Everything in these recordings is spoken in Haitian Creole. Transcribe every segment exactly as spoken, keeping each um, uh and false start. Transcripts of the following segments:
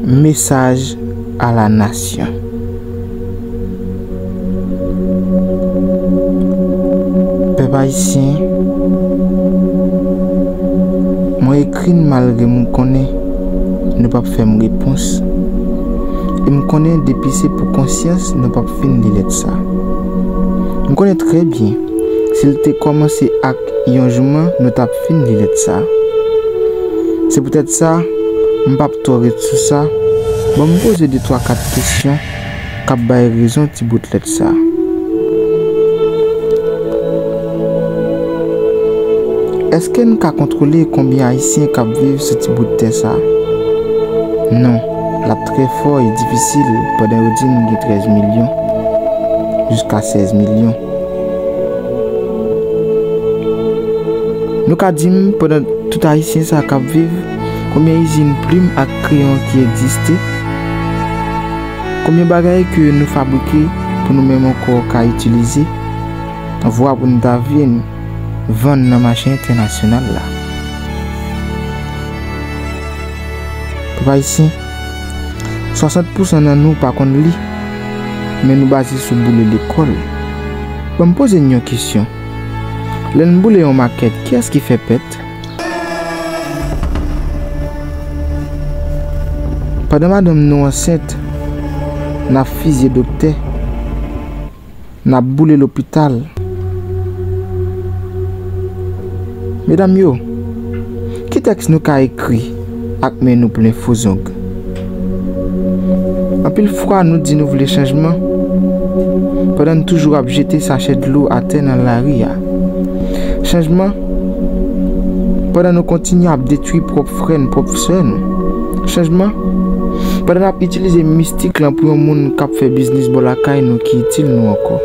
Message à la nation. Pèp ayisyen, mwen ekri n malgre m konnen nou p ap fè m repons. E m konnen depi se pou konsyans nou p ap fin li lèt sa. M konnen trè byen, si l te kòmanse ak yon jouman, nou t ap fin li lèt sa. Se poutèt sa, m p ap twò ret sou sa. Ban m poze de twa kat kesyon k ap bay rezon ti bout lèt sa. Èske n ka kontwole konbyen Ayisyen k ap viv sou ti bout tè sa? Non, l ap trè fò e difisil pandan yo di n gen trèz milyon, jiska sèz milyon. Nou ka di m, pandan tout Ayisyen sa k ap viv, konbyen izin plim ak kreyon ki egziste? Konbyen bagay ke nou fabrike pou nou menm ankò ka itilize? Vwa pou n ta vin vann nan mache entènasyonal la. Pèp ayisyen, swasant pousan nan nou pa konn li, men nou baze sou boule lekòl. Ban m poze n yon kesyon. Lè n boule yon makèt, kiyès ki fè pèt? Pandan madanm nou ansent, n ap fizye doktè, n ap boule lopital. Medam yo, ki tèks nou ka ekri ak men nou plen fo zong? Anpil fwa, nou di nou vle chanjman, pandan n toujou ap jete sachè dlo atè nan lari a. Chanjman, pandan nou kontinye ap detwi pwòp frè n, pwòp sè nou. Chanjman, pandan n ap itilize mistik lan pou yon moun k ap fè biznis bò lakay nou ki itil nou ankò.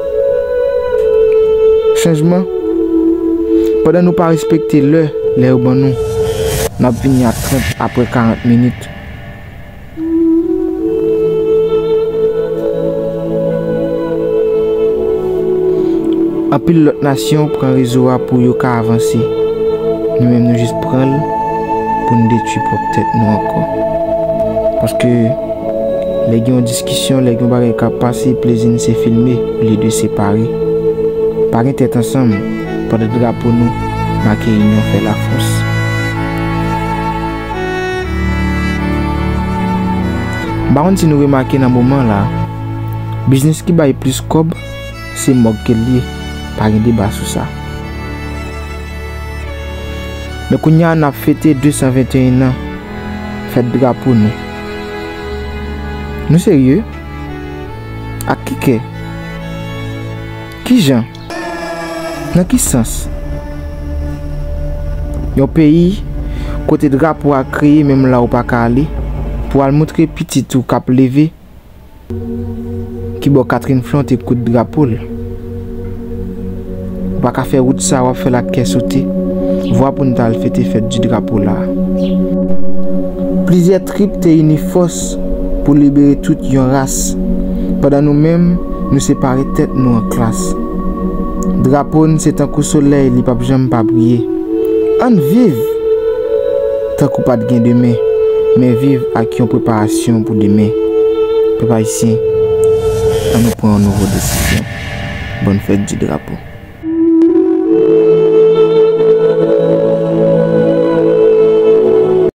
Chanjman, pandan nou pa respekte lè, lè yo ban nou, n ap vini a trant apre karant minit. Anpil lòt nasyon pran rezo a pou yo ka avanse. Nou menm, nou jis pran l pou n detwi pwòp tèt nou ankò. Paske lè gen yon diskisyon, lè gen yon bagay k ap pase, plezi n se filme olye de separe. Pa gen tèt ansanm pandan drapo nou make inyon fè lafòs. M pa konn si nou remake nan moman la, biznis ki bay plis kòb, se mòg ke l ye, pa gen deba sou sa. Men kounye a n ap fete de san venteyen an, fèt drapo nou. Nou serye? Ak ki kè? Ki jan? Nan ki sans? Yon peyi kote drapo a kreye menm la ou pa ka ale, pou al montre pitit ou k ap leve ki bò Catherine Flon te koud drapo l. Ou pa ka fè wout sa w ap fè l ak kè sote. Vwa pou n t al fete fèt di drapo la. Plizyè trip te ini fòs pou libere tout yon ras, pandan nou menm, nou separe tèt nou an klas. Drapo n se tankou solèy, li p ap janm pa briye. Ann viv tankou pa t gen demen, men viv ak yon preparasyon pou demen. Pèp ayisyen, ann nou pran yon nouvo desizyon. Bòn fèt di drapo.